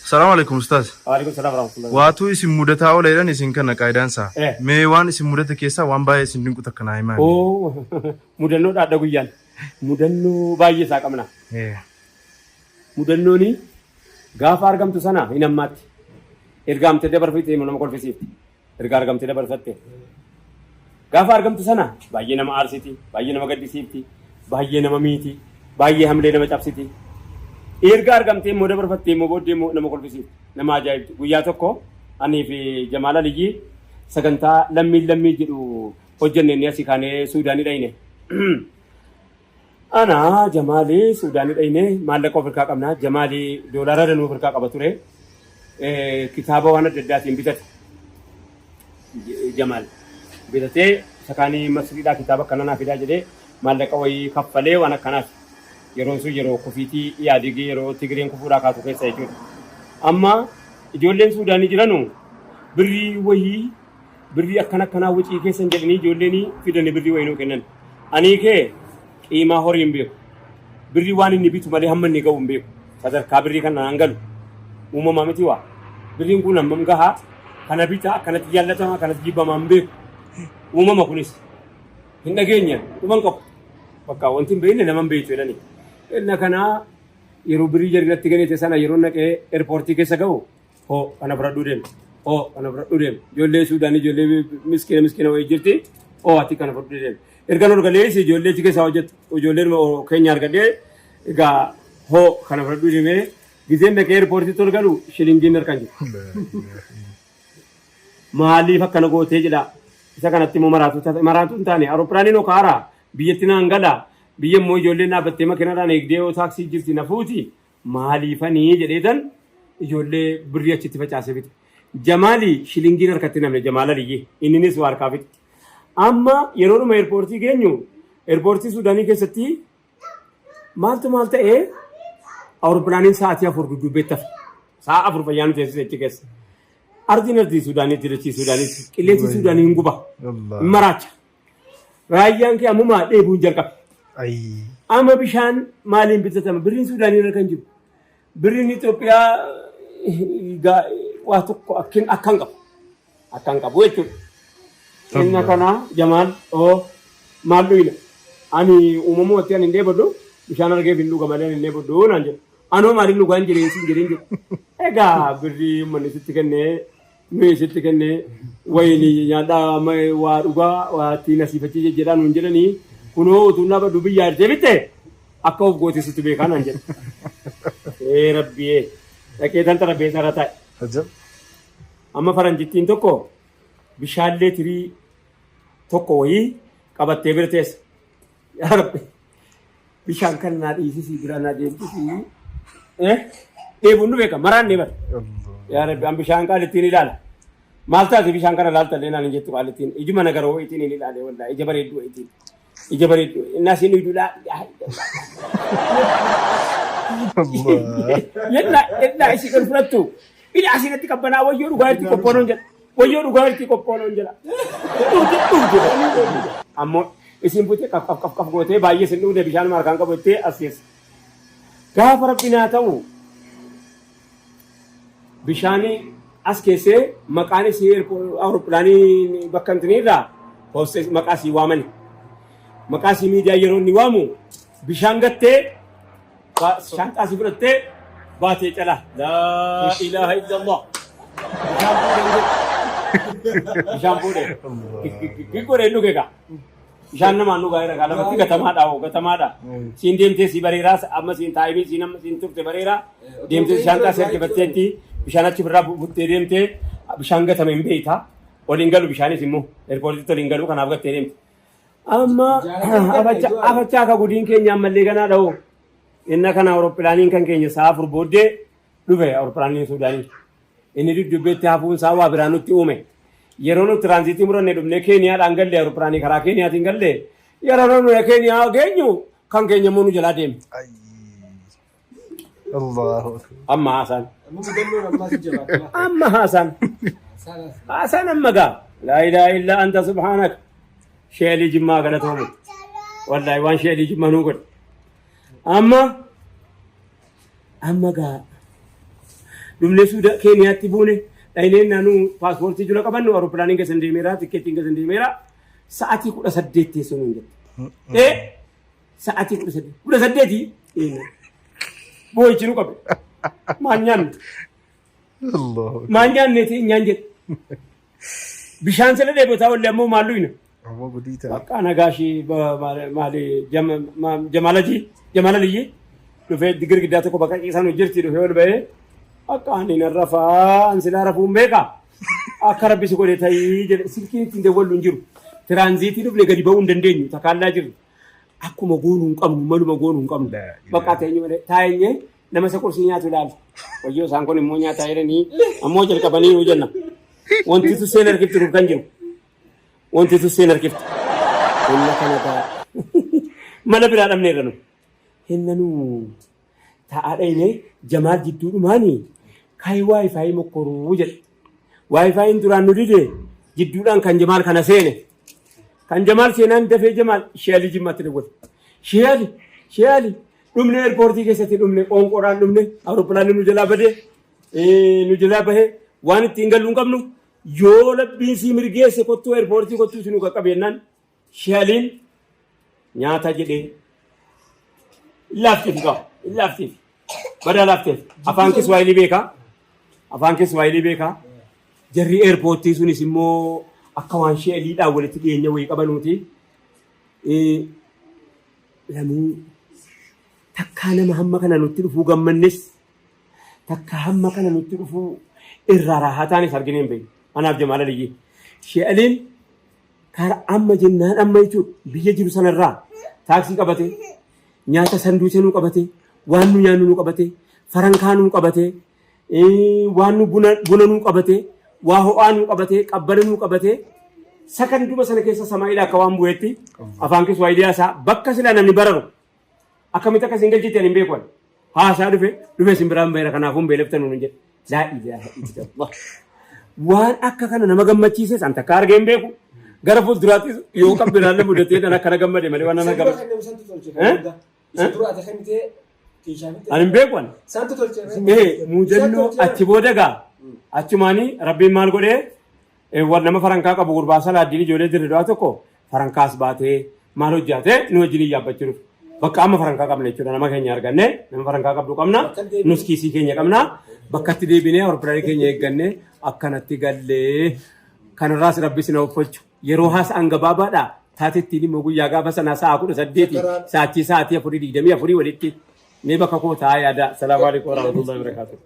Salaamu alaikum ustaaz. Waalaikum salaam warahmatullahi. Waatuu isin mudataa oola jedhan isin kana qaayidaan isaa. Mee waan isin mudate keessaa waan baay'ee isin dinqu takka naa himaa. Oo, mudannoo dhaadha guyyaan. Mudannoo baay'ee isaa qabna. Mudannooni gaafa argamtu sana hin ammaatti. Erga amtee dabarfite nama kolfisiifti. Erga argamtee dabarfatte. Gaafa argamtu sana baay'ee nama aarsiti, baay'ee nama gaddisiifti, baay'ee nama miiti, baay'ee hamilee nama cabsiti. Erga argamtee immoo dabarfattee immoo booddee immoo nama kolfisiifti, nama ajaa'ibdi. Guyyaa tokko anii fi Jamaal Aliyyii sagantaa lammiin lammii jedhu hojjenne inni asii kaanee Suudaanii dhayne. Ana Jamaali Suudaanii dhayne maallaqa of harkaa qabna. Jamaali doolaara danuu of harkaa qaba ture. Kitaaba waan adda addaatiin bitate. Jamaal bitatee isa kaanii Masriidhaa kitaaba akkana naa fidaa jedhee maallaqa wayii kaffalee waan akkanaati. Yeroon sun yeroo kufiitii Iyaadigi yeroo Tigireen kufuudhaa kaatu keessa jechuudha. Amma ijoolleen Suudaanii jiranu birrii wayii Birrii akkana akkanaa wicii keessan jedhanii ijoolleen fidanii birrii wayii nuu kennan. Anii kee qiimaa horii hin beeku. Birrii waan inni bitu malee hamma inni ga'u hin beeku. Sadarkaa birrii kana naan galu. Uumamaa miti waa. Birriin kun hammam gahaa? Kana bitaa akkanatti jaallatama akkanatti jibbamaa hin beeku. Uumama kunis. Hin dhageenye dhuman qabu. Bakka wanti hin beekne nama hin beektu jedhani. Inna kanaa yeroo birrii jarri natti kennite sana yeroo naqee eerpoortii keessa ga'u Hoo kana fudhadhuu deemi. Hoo kana fudhadhuu deemi. Ijoollee Suudaanii ijoollee miskiina miskiina wayii jirti. Hoo ati kana fudhadhuu deemi. Erga ol galee ijoollee achi keessaa hojjettu ijoolleen keenya argadhee egaa hoo kana fudhadhuu deemee gizeen dhaqee eerpoortiitti ol galu shilingiin harkaan jiru. Maaliif akkana gootee jedha. Isa kanatti immoo maraatuu taate maraatuu hin taane awurooppilaaniin hoo kaaraa biyyatti naan gala biyya immoo ijoolleen dhaabbattee makiinaadhaan eegdee yoo taaksii jirti na fuuti Maaliifanii jedheetan ijoollee birrii achitti facaasee fixe. Jamaali shilingiin harkatti namne Jamaal Aliyyi inninis waa harkaa fixe. Amma yeroodhuma eerpoortii geenyu eerpoortii Suudaanii keessatti maaltu maal ta'ee awurooppilaaniin sa'aatii 4 dudduubbeetti hafe. Sa'a 4 fayyaa nu teessise achi keessa. Ardiin ardii Suudaaniitti dachii Suudaaniitti qilleensi Suudaanii hin guba. Hin maraacha. Raayyaan kee ammumaa dheebuun jalqabe. Ayii. Amma bishaan maaliin bitatama? Birriin Suudaanii irra kan jiru. Birriin Itoophiyaa waa tokko akkin akkan qabu. Akkan qabu jechuudha. Inna kana Jamaal oo maal dhuyna? Ani uumamumatti ani hin dheebodhu bishaan argeef hin dhuga malee ani hin dheebodhu naan jedhu. Anoo maaliin dhugaa hin jireen siin jedheen jedhu. Egaa birrii uummanni sitti kennee nuyi sitti kenne wayini nyaadhaa amma waa dhugaa waa ittiin asiifachii jejjedhaa nuun jedhanii kunoo utuu dhaabadhu biyyaa ertee bitte akka of goote situ beekaa naan jedhe. Ee rabbiyee dhaqee tan xarapheessa irra taa'e. Ajab. Amma faranjittiin tokko bishaanlee tirii tokko wayii qabattee bira teessa. Yaa rabbi bishaan kan naa dhiisisii biraa naa deemsisii. Eh? Dheebuun nu beeka maraan dheebata. Yaa rabbi an bishaan qaalittiin ilaala. Maal taate bishaan kana laalta illee naan hin jettu qaalittiin. Ijuma nagaroo wayiitiin hin ilaale wallaahi ija bareedduu wayiitiin. Ija bareedduu innaa siin dhugdu laa. Allah. Yennaa yennaa isii ol fudhattu. Ila asiinatti qabbanaa wayyoo dhugaa irratti qophoonoon jedha. Wayyoo dhugaa irratti qophoonoon jedha. Dhugde dhugde. Ammoo isiin bute qaf qaf qaf qaf gootee baay'ee sin dhugde bishaan harkaan qabu jettee as keessa. Gaafa rabbi naa ta'u bishaanii as keessee maqaan isii awurooppilaanii bakka hin irraa hoostee maqaa isii waamani. Maqaa isii miidiyaa yeroo inni waamu bishaan gattee Shaanxaa si fudhattee baatee calaa. Laa ilaaha illallah. Bishaan fuudhee dhuge. Bishaan fuudhee. Giggodhee dhuge gaa. Bishaan namaan dhugaa jira gaa lafatti gatamaadha hoo gatamaadha. Siin deemtee si bareeraa amma siin taa'imii siin amma siin turte bareeraa deemtee shaanxaa si harkifatteetti bishaan achi birraa buttee deemtee bishaan gatame hin beekta. Ol hin galu bishaanis immoo eerpoortitti ol hin galu kanaaf gattee deemte. Amma afachaa ka gudiin keenya ammallee ganaa dha'u. Inna kana awurooppilaaniin kan keenya sa'a 4 booddee dhufe awurooppilaaniin Suudaanii. Inni dudubbeetti hafuun isaa waa biraa nutti uume. Yeroo nu tiraanziitii muranne dhufnee Keeniyaadhaan galle awurooppilaanii karaa Keeniyaatiin galle yeroo nu Keeniyaa geenyu kan keenya immoo nu jalaa deeme. Allahu akbar. Amma haasaan. Amma haasaan. Haasaan amma gaa. Laa ilaaha illa anta subhaanak. Sheelii jimmaa galatoomu. Wallaahi waan sheelii jimmaa nuu godhe. Amma amma gaa. Dhumnee Suuda Keeniyaatti buune dhaynee naannoo paaspoortii jula qabannu awurooppilaaniin keessan deemeera tikkeettiin keessan deemeera sa'aatii 18 teessoo nuun jette. Ee sa'aatii 18 18 boo'ichi nu qabe. Maal nyaanne? Allahu Maal nyaanne ta'e nyaan jedhe. Bishaan sila dheebotaa wallee ammoo maal luyna? Ammoo gudii ta'a. Bakka nagaashii maali Jamaalajii Jamaalaliyyi dhufee girgiddaa tokko bakka ciisan hojjetti dhufee ol ba'ee akka ani nan rafaa an silaa rafuun beekaa akka rabbi si godhe ta'ii jedhe silkiin ittiin dawwallu hin jiru. Tiraanziitii dhufne gadi ba'uu hin dandeenyu takaallaa jirru. Akkuma goonuu hin qabnu maluma goonuu hin qabnu. Bakka teenyu malee taa'eenyee nama isa qursii nyaatu ilaala. Wayyoo isaan kun immoo nyaataa jiranii ammoo jalqabanii jenna. Wanti tusseen harkiftu kan jiru. Wanti tusseen harkiftu. Humna kana ta'a. Mala biraa dhabneerra nu. Hinna nu taa'aa dhaynee Jamaal jidduudhumaanii kayi waayifaayi mokkoruu jedhe. Waayifaayiin duraan nu dide jidduudhaan kan Jamaal kana seene. Kan Jamaal seenaan dafee Jamaal Sheelii Jimmaatti dawwale. Sheeli Sheeli dhumne eerpoortii keessatti dhumne qoonqoodhaan dhumne awurooppilaanni nu jalaa badee nu jalaa bahee waan ittiin gallu hin qabnu yoo labbiin sii mirgeesse kottuu eerpoortii kottuu si nu qaqqabe jennaan Sheeliin nyaata jedhee laafteef qaba laafteef badaa laafteef afaan Kiswaahilii beekaa afaan Kiswaahilii beekaa jarri eerpoortii sunis immoo akka waan sheeliidhaan walitti dhiyeenya wayii qabanuuti. Lamuu takkaa nama hamma kana nutti dhufuu gammannes takkaa hamma kana nutti dhufuu irraa raahaa taanes arginee hin beeknu. Anaaf Jamaal Aliyyii. Sheeliin karaa amma jennaan amma jechuudha biyya jiru sanarraa taaksii qabatee nyaata sanduucha nuu qabatee waan nu nyaannu nuu qabatee farankaa nuu qabatee waan nu buna nuu qabatee waa ho'aa nuu qabatee qabbana nuu qabatee sakanduma sana keessa samaa'ilaa akka waan bu'eetti afaan Kiswaahilii haasaa bakka silaa namni bararu akkamitti akka isin galchite ani hin beeku ani. Haasaa dhufe dhufe isin biraan beera kanaafuu hin beeleftan nuun jedhe. Laa ilaaha illallah. Waan akka kana nama gammachiises an takka argee hin beeku. Gara fuulduraattis yoo kan biraan mudatee kan akkana gammade malee waan nama Isa dura gammade. kan santu tolche Eh? kan isa dura ati kennitee kiishaanitti. Ani hin beeku ani. Santu tolche. Ee muudannoo achi booda gaa achumaanii rabbiin maal godhee war nama farankaa qabu gurbaa salaaddiin ijoollee dirre du'aa tokko farankaas baatee maal hojjaatee nu wajjin yaabbachuu dhufe. Bakka amma farankaa qabna jechuudha nama keenya arganne nama farankaa qabdu qabna nus kiisii keenya qabna bakka itti deebinee awurooppilaanii keenya eegganne akkanatti gallee kanarraas rabbi isin oolchu yeroo haasa'an gabaabaadha taatettiin immoo guyyaa gaafa sanaa sa'a 18 sa'aatii sa'aatii 4:24 walitti mee bakka koo taa'aa yaada. Salaamu alaikum warahmatullahi wabarakatuh.